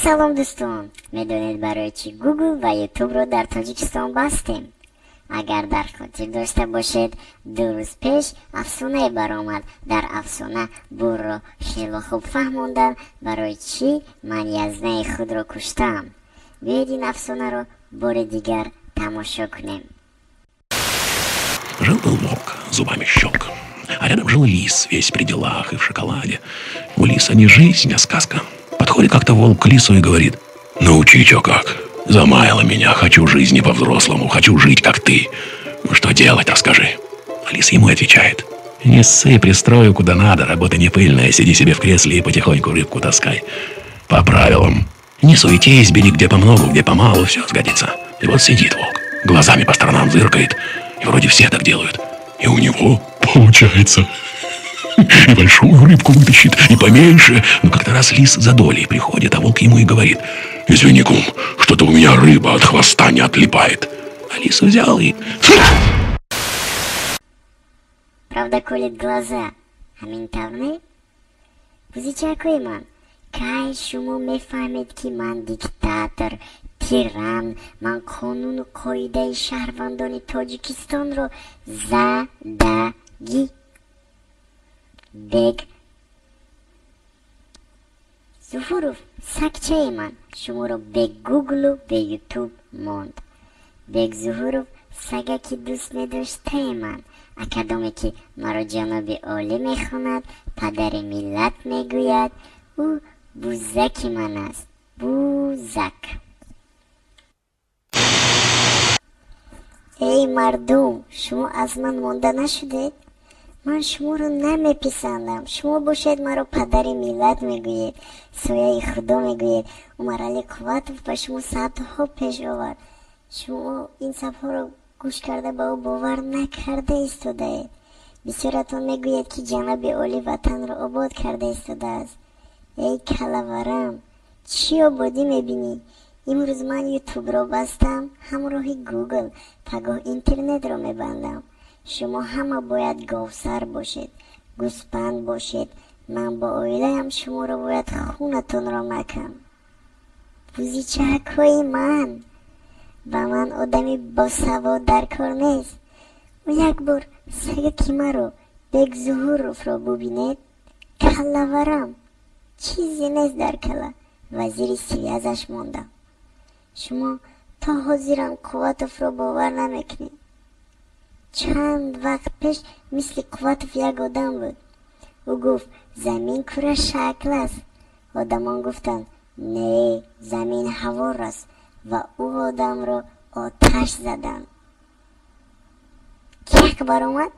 Салом дӯстон! Медонед, барои чӣ Гугл ва Ютубро дар Тоҷикистон бастем? Агар дар хотир дошта бошед, 2 рӯз пеш афсонае баромад. Дар афсона бурро хело хуб фаҳмондам, барои чӣ ман язнаи худро куштаам. Биёед, ин афсонаро бори дигар тамошо кунем. Жил-был волк, зубами щелк. А рядом жил лис, весь при делах и в шоколаде. У лиса не жизнь, а сказка. Подходит как-то волк к лису и говорит: «Научи, чё как. Замаяло меня, хочу жизни по-взрослому, хочу жить, как ты. Ну, что делать, расскажи». А лис ему отвечает: «Не ссы, пристрою куда надо, работа не пыльная, сиди себе в кресле и потихоньку рыбку таскай. По правилам. Не суетись, бери где помногу, где помалу, все сгодится». И вот сидит волк, глазами по сторонам зыркает, и вроде все так делают. И у него получается. И большую рыбку вытащит, и поменьше. Но как-то раз лис за долей приходит, а волк ему и говорит: «Извини, кум, что-то у меня рыба от хвоста не отлипает». А лис взял и Правда колет глаза. Ҳамин тавр не? Бузичакҳои ман, кай шумо мефаҳмед, ки ман диктатор, тиран, ман қонуну қоидаи шаҳрвандони Тоҷикистонро задагӣ? Бег Зуҳуров, сагчаи ман, шуморо бе Гуглу бе Ютуб монд. Бег Зуҳуров, сагаки дӯст медоштаи ман, акадоме ки маро ҷаноби олӣ мехонад, падари миллат мегӯяд, ӯ бузаки ман аст, бузак. Эй мардум, шумо аз ман монда нашудед? Ман шуморо намеписандам. Шумо бошед, маро падари миллат мегӯед, сояи худо мегӯед. Умаралӣ Қувватов ба шумо садҳо пеш овард. Шумо ин сафҳоро гӯш карда, ба ӯ бовар накарда истодаед. Бисёратон мегӯед, ки ҷаноби олӣ ватанро обод карда истодааст. Эй калаварам, чӣ ободӣ мебинӣ? Имрӯз ман Ютубро бастам ҳамроҳи Гугл, пагоҳ интернетро мебандам. Шумо ҳама бояд говсар бошед, гӯспанд бошед. Ман бо оилаям шуморо бояд хунатонро макам. Бузичакҳои ман, ба ман одами босавод дар кор нест. Ӯ як бор сагаки маро, Бег Зуҳуровро, бубинед. Каллаварам, чизе нест дар кала, вазири связаш мондам. Шумо то ҳозирам Қувватовро бовар намекунед. Чанд вақт пеш мисли Қувватов як одам буд. Ӯ гуфт, замин курашакл аст. Одамон гуфтанд, не, замин ҳавор аст, ва ӯ одамро оташ заданд. Кияк баромад.